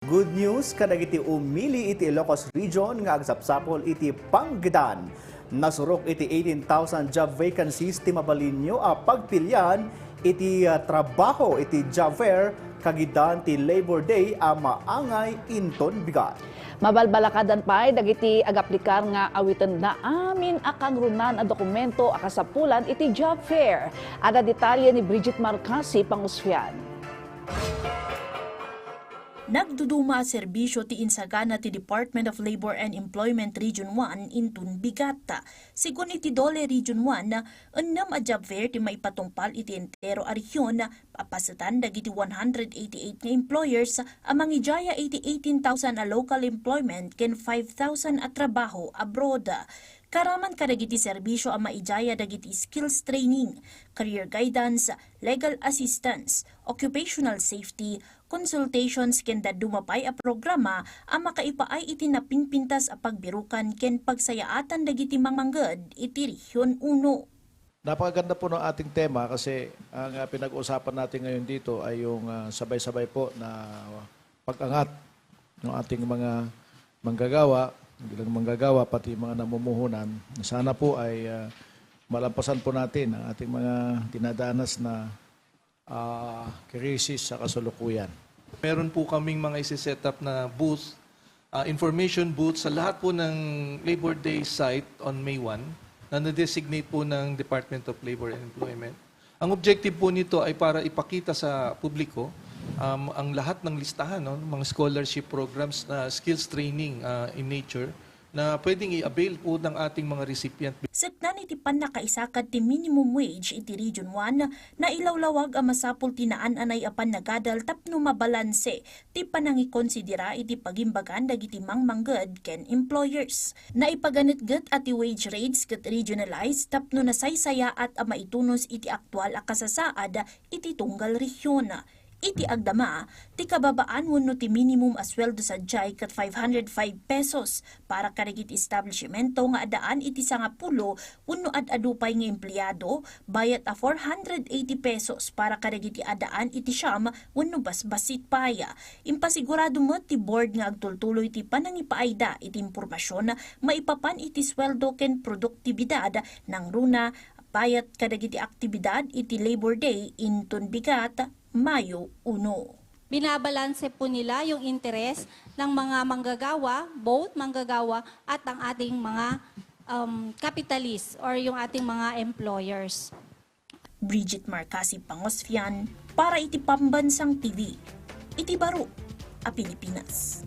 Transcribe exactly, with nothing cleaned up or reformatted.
Good news kadagiti umili iti Ilocos Region nga agsapsapul iti panggedan. Nasurok iti eighteen thousand job vacancies ti mabalinyo a pagpilian iti, ah, trabaho iti job fair kagidan ti Labor Day a maangay inton bigat. Mabalbalakadan pay dagiti agaplikar nga awitenda amin a kangrunan a dokumento a kasapulan iti job fair. Adda detalye ni Bridget Marcasi Pangusfian. Nagduduma a serbisyo ti insagana ti Department of Labor and Employment Region one inton bigat. Segun iti DOLE Region one, ennem a job fair ti maipatungpal iti entero a rehiyon, papasetan dagiti one hundred eighty-eight nga employers a mangidiaya iti eighteen thousand a local employment ken five thousand a trabaho abroad. Karaman kadagiti serbisyo a maidiaya dagiti skills training, career guidance, legal assistance, occupational safety, consultations ken dadduma pay a programa a makaipaay iti napinpintas a pagbirukan ken pagsayaatan dagiti mangmangged iti Rehiyon uno. Napakaganda po ng ating tema kasi ang, ah, pinag-uusapan natin ngayon dito ay yung, ah, sabay-sabay po na pag-angat ng ating mga manggagawa, bilang manggagawa, pati mga namumuhunan. Sana po ay, ah, malampasan po natin ang ating mga dinadanas na, ah, krisis sa kasalukuyan. Meron po kaming mga isi-set up na booth, ah, information booth sa lahat po ng Labor Day site on May one na na-designate po ng Department of Labor and Employment. Ang objective po nito ay para ipakita sa publiko, um, ang lahat ng listahan, no, mga scholarship programs na skills training, ah, in nature na pwedeng i-avail po ng ating mga recipient. Seknan iti pannakaisakad ti minimum wage iti Region one, nailawlawag a masapul ti naan-anay a pannagadal tapno mabalanse ti panangikonsidera iti pagimbagan dagiti mangmangged ken employers. Naipaganetget a ti wage rates ket regionalized tapno nasaysayaat a maitunos iti aktual a kasasaad iti tunggal rehiyon. Iti agdama, ti kababaan wenno ti minimum a sueldo sadiay ket five hundred five pesos para kadagiti establishmento nga addaan iti sangapulo wenno ad-adu pay nga empleado, bayat a four hundred eighty pesos para kadagiti addaan iti siam wenno basbassit pay. Impasigurado met ti board nga agtultuloy ti panangipaayda iti impormasion maipapan iti sueldo ken produktibidad nangruna bayat kadagiti aktibidad iti Labor Day inton bigat, Mayo uno. Binabalanse po nila yung interes ng mga manggagawa, both manggagawa at ang ating mga, um, capitalist or yung ating mga employers. Bridget Marcasi Pangosfian para iti Pambansang T V, iti baro a Pilipinas.